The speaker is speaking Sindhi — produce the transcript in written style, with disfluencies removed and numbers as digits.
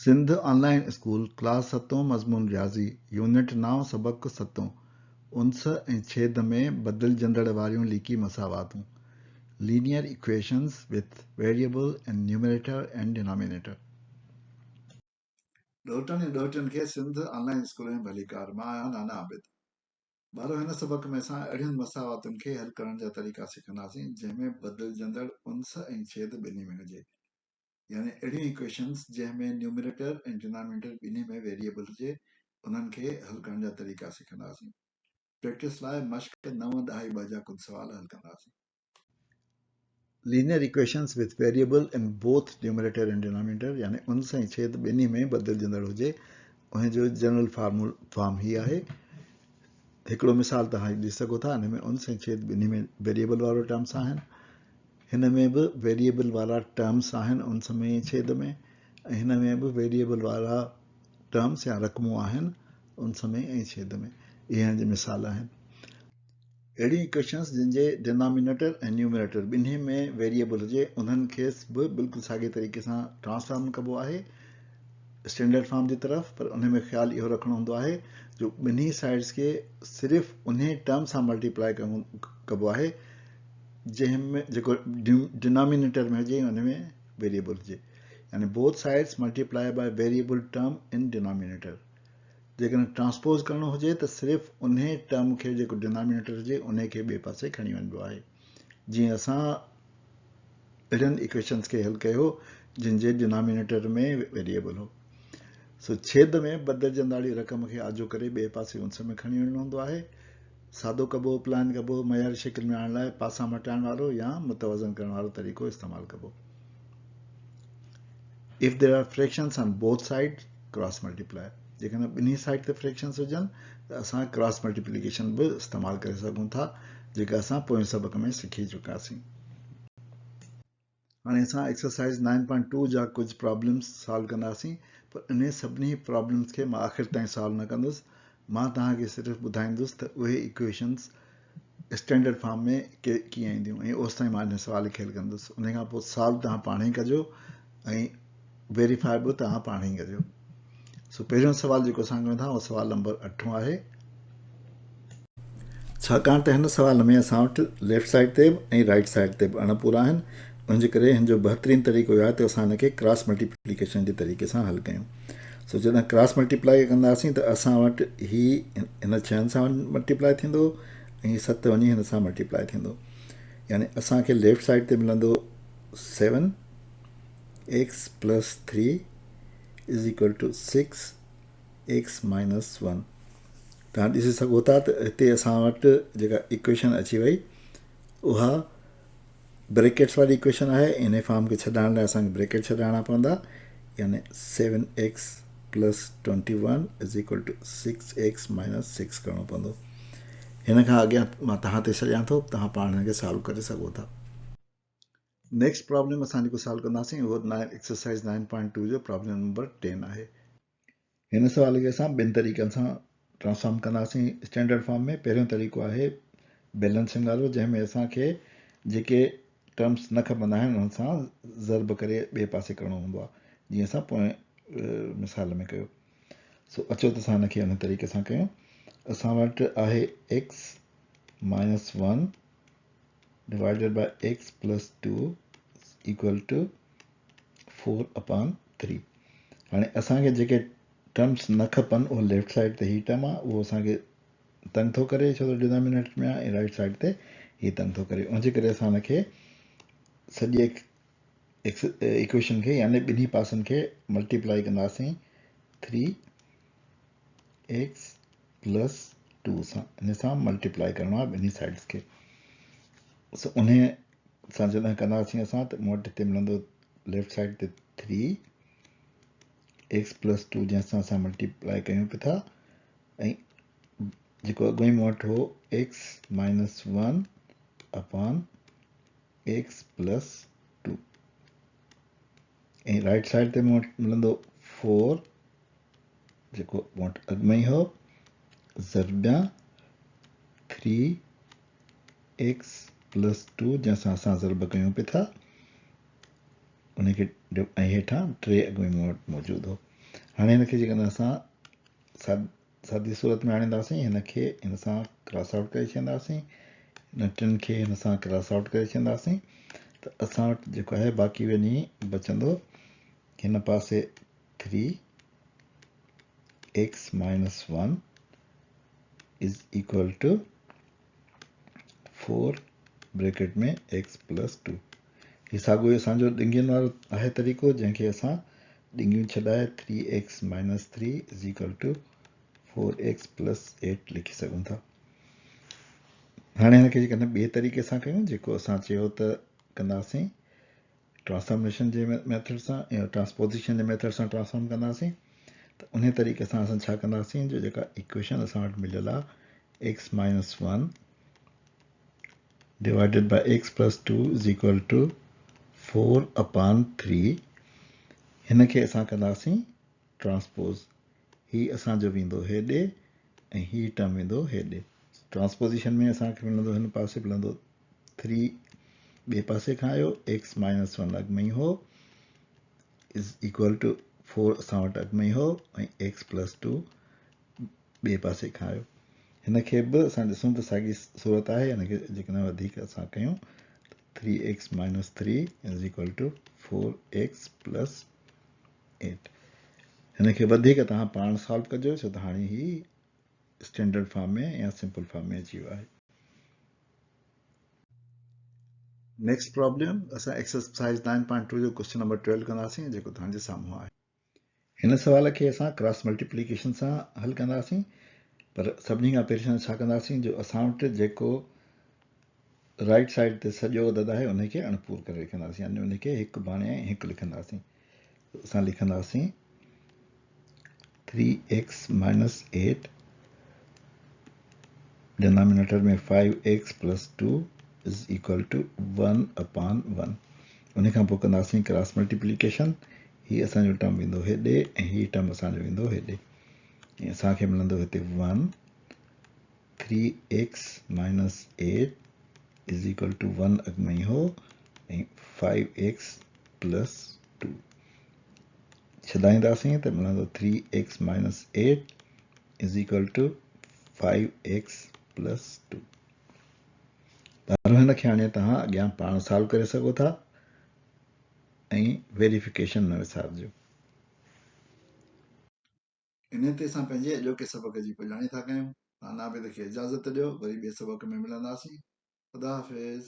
سنڌ آن لائين اسڪول ڪلاس ستون مضمون رياضي يونٽ نو سبق ستون انس ۽ ڇيد ۾ بدلجندڙ واريون ليڪي مساواتون، Linear Equations with Variable in Numerator and Denominator. ڏوهٽن ۽ ڏوهٽين کي سنڌ آن لائين اسڪول ۾ ڀليڪار. مان آهيان نانا عابد. ٻارو هن سبق ۾ اسان اهڙين مساواتن کي حل ڪرڻ جا طريقا سکنداسين جنهن ۾ بدلجندڙ انس ۽ ڇيد ٻنهي ۾ هجي. يعني اهڙيون ايڪويشنز جنهن ۾ نيومريٽر ۽ ڊينامينيٽر ٻنهي ۾ ويريئبل هجي انهن کي حل ڪرڻ جا طريقا سکنداسين. پريڪٽس لاء مشق نو ڏهائي ٻه جا ڪجهه سوال حل ڪنداسين. Linear equations with variable in both numerator and denominator يعني انس ۽ ڇيد ٻنهي ۾ بدلجندڙ هجي انهي جو جنرل فارم هي آهي. هڪڙو مثال توهان ڏسي سگهو ٿا ان ۾ انس ۽ ڇيد ٻنهي ۾ ويريئبل وارو ٽرمس آهن. هن ۾ به ويريئبل وارا ٽرمس آهن انس ۾ ۽ ڇيد ۾ ۽ هن ۾ به ويريئبل وارا ٽرمس يا رقمون آهن انس ۾ ۽ ڇيد ۾. اهي هن جا مثال آهن. اهڙيون ايڪويشنس جن جي ڊينامينيٽر ۽ نيومريٽر ٻنهي ۾ ويريئبل هجي انهن کي به بلڪل ساڳئي طريقي سان ٽرانسفارم ڪبو آهي اسٽينڊرڊ فارم جي طرف پر انهي ۾ خيال اهو رکڻو هوندو آهي جو ٻنهي سائيڊس کي صرف انهي ٽرم سان ملٽيپلائي ڪبو آهي جنهن ۾ جيڪو ڊينامينيٽر ۾ هجي ان ۾ ويريبل هجي يعني both sides multiply by variable term in denominator جيڪڏهن ٽرانسپوز ڪرڻو هجي ته صرف انهي ٽرم کي جيڪو ڊينامينيٽر هجي انهي کي ٻئي پاسي کڻي وڃبو آهي جيئن اسان اهڙين ايڪويشنز کي حل ڪيو جن جي ڊينامينيٽر ۾ ويريبل هو سو ڇيد ۾ بدلجنداڙي رقم کي آجو ڪري ٻئي پاسي انس ۾ کڻي وڃڻو هوندو آهي سادو ڪبو، پلان ڪبو، معياري شڪل ۾ آڻڻ لاء پاسا مٽائڻ وارو يا متوازن ڪرڻ وارو طريقو استعمال ڪبو. If there are fractions on both sides, cross multiply. جيڪڏهن ٻنهي سائيڊ تي فريڪشنز هجن ته اسان ڪراس ملٽيپليڪيشن به استعمال ڪري سگهون ٿا جيڪا اسان پوئين سبق ۾ سکي چڪاسين. هاڻي اسان ايڪسرسائيز نائن پوائنٽ ٽو جا ڪجهه پرابلمز سالو ڪنداسين پر انهي سڀني پرابلمز کي مان آخر تائين سالو نه ڪندس مان توهان کي صرف ٻڌائيندس ته اهي ايڪويشنز اسٽينڊرڊ فارم ۾ ڪيئن اينديون ۽ اوستائين مان انهي سوال کي حل ڪندس انهي کان پوء سالو توهان پاڻ ئي ڪجو ۽ ويريفائي به توهان پاڻ ئي ڪجو. سو پهريون سوال جيڪو اسان ڪيون ٿا اهو سوال نمبر اٺون آهي. ڇاڪاڻ ته هن سوال ۾ اسان وٽ ليفٽ سائيڊ تي به ۽ رائيٽ سائيڊ تي به اڻ پورا آهن ان جي ڪري هن جو بهترين طريقو اهو آهي ته اسان هن کي ڪراس ملٽيپليڪيشن جي طريقي سان حل ڪيون. سو جڏهن ڪراس ملٽيپلائي ڪنداسين ته اسان وٽ هي هن ڇهن سان ملٽيپلائي ٿيندو ۽ هي ست وڃي هن سان ملٽيپلائي ٿيندو يعني اسان کي ليفٽ سائيڊ تي ملندو seven x plus three is equal to six x minus one. توهان ڏسي سگهو ٿا ته هتي اسان وٽ جيڪا ايڪويشن اچي وئي اها بريڪيٽس واري ايڪويشن آهي. ان فارم کي ڇڏائڻ لاء اسان کي بريڪيٽ ڇڏائڻا پوندا يعني seven x plus twenty one is equal to six x minus six ڪرڻو پوندو. هن کان اڳيان مان توهان تي ڇڏيان ٿو، توهان پاڻ هن کي سالو ڪري سگهو ٿا. نيڪسٽ پرابلم اسان جيڪو سالو ڪنداسين اهو ايڪسرسائز نائن پوائنٽ ٽو جو پرابلم نمبر ٽين آهي. هن سوال کي اسان ٻن طريقن سان ٽرانسفارم ڪنداسين اسٽينڊرڊ فارم ۾. پهريون طريقو آهي بيلنسنگ وارو جنهن ۾ اسان کي جيڪي ٽرمس نه کپندا آهن انهن سان ضرب ڪري ٻئي پاسي ڪرڻو هوندو آهي جيئن اسان پوئين مثال ۾ ڪيو. سو اچو ته اسان هن کي ان طريقي سان ڪيون. اسان وٽ آهي x minus one divided by x plus 2 is equal to 4 upon 3. هاڻي اسان کي جيڪي ٽرمس نه کپن اهو ليفٽ سائيڊ تي هي ٽرم آهي اهو اسان کي تنگ ٿو ڪري ڇو ته ڊينامينيٽر ۾ آهي ۽ رائٽ سائيڊ تي هي تنگ ٿو ڪري ان جي ڪري اسان هن کي سڄي ايڪويشن کي يعني ٻنهي پاسن کي ملٽيپلائي ڪنداسين 3 ايڪس پلس 2 سان ان سان ملٽيپلائي ڪرڻو آهي ٻنهي سائيڊس کي. سو انهي سان جڏهن ڪنداسين اسان ته مون وٽ هتي ملندو ليفٽ سائيڊ تي 3 ايڪس پلس 2 جنهن سان اسان ملٽيپلائي ڪيون پيا ٿا ۽ جيڪو اڳ ۾ مون وٽ هو x minus 1 upon x plus 2 ۽ right side تي مون وٽ ملندو 4 جيڪو مون وٽ اڳ ۾ ئي هو ضربيان 3 ايڪس پلس 2 جنهن سان اسان ضرب ڪيون پئي ٿا ان کي ۽ هيٺان 3 اڳ ۾ مون وٽ موجود هو. هاڻي هن کي جيڪڏهن اسان سادي صورت ۾ آڻينداسين، هن کي هن سان ڪراس آئوٽ ڪري ڇڏينداسين، هن ٽن کي هن سان ڪراس آئوٽ ڪري ڇڏينداسين ته اسان وٽ جيڪو آهي باقي وڃي بچندو هن پاسي three x minus one is equal to four bracket ۾ x plus two. هي ساڳيو ئي اسان جو ڏنگين وارو آهي طريقو، جنهن کي اسان ڏنگيون ڇڏائي three x minus three is equal to four x plus eight لکي سگهون ٿا. هاڻي هن کي جيڪڏهن ٻئي طريقي سان ڪيون، جيڪو اسان چيو ته ڪنداسين ٽرانسفارميشن جي ميٿڊ سان يا ٽرانسپوزيشن جي ميٿڊ سان ٽرانسفارم ڪنداسين، ته انهي طريقي سان اسان ڇا ڪنداسين جو جيڪا ايڪويشن اسان وٽ مليل آهي x minus one divided by x plus 2 is equal to 4 upon 3، هن کي اسان ڪنداسين ٽرانسپوز، هي اسان جو ويندو هيڏي ۽ هي ٽرم ويندو هيڏي. ٽرانسپوزيشن ۾ اسان کي ملندو هن پاسي ملندو 3 ٻئي پاسي کان آيو، x minus 1 اڳ ۾ ئي هو is equal to 4 اسان وٽ اڳ ۾ ئي هو ۽ x plus 2 ٻئي پاسي کان آيو. هن کي به اسان ڏسون ته ساڳي صورت آهي، هن کي جيڪڏهن وڌيڪ اسان ڪيون ته three x minus three is equal to four x plus eight. هن کي وڌيڪ توهان پاڻ سالو ڪجو، ڇو ته هاڻي هي اسٽينڊرڊ فارم ۾ يا سمپل فارم ۾ اچي ويو آهي. نيڪسٽ پرابلم اسان ايڪسرسائز 9.2 جو ڪوئسچن نمبر 12 ڪنداسين، جيڪو توهان جي سامهون آهي. هن سوال کي اسان ڪراس ملٽيپليڪيشن سان حل ڪنداسين، پر سڀني کان پهرين ڇا ڪنداسين جو اسان وٽ جيڪو رائٽ سائيڊ تي سڄو عدد آهي ان کي اڻپور ڪري لکنداسين، يعني ان کي هڪ ڀاڻي ۽ هڪ لکنداسين. اسان لکنداسين three x minus eight denominator ۾ five x plus two is equal to one upon one. ان کان پوء ڪنداسين ڪراس ملٽيپليڪيشن، هي اسان جو ٽرم ويندو هيڏي ۽ هي ٽرم اسان جو ويندو هيڏي، ۽ اسان کي ملندو هتي one three x minus eight is equal to one اڳ ۾ ئي هو ۽ فائيو ايڪس پلس ٽو. ڇڏائينداسين ته ملندو three x minus eight is equal to five x plus two. پر هن کي هاڻي توهان اڳيان پاڻ سالو ڪري سگهو ٿا ۽ ويريفڪيشن نه وسارجو. انهيء تي اسان پنهنجي اڄوڪي سبق جي پڄاڻي ٿا ڪيون. خان عابد کي اجازت ڏيو، وري ٻئي سبق ۾ ملنداسين. خدا حافظ.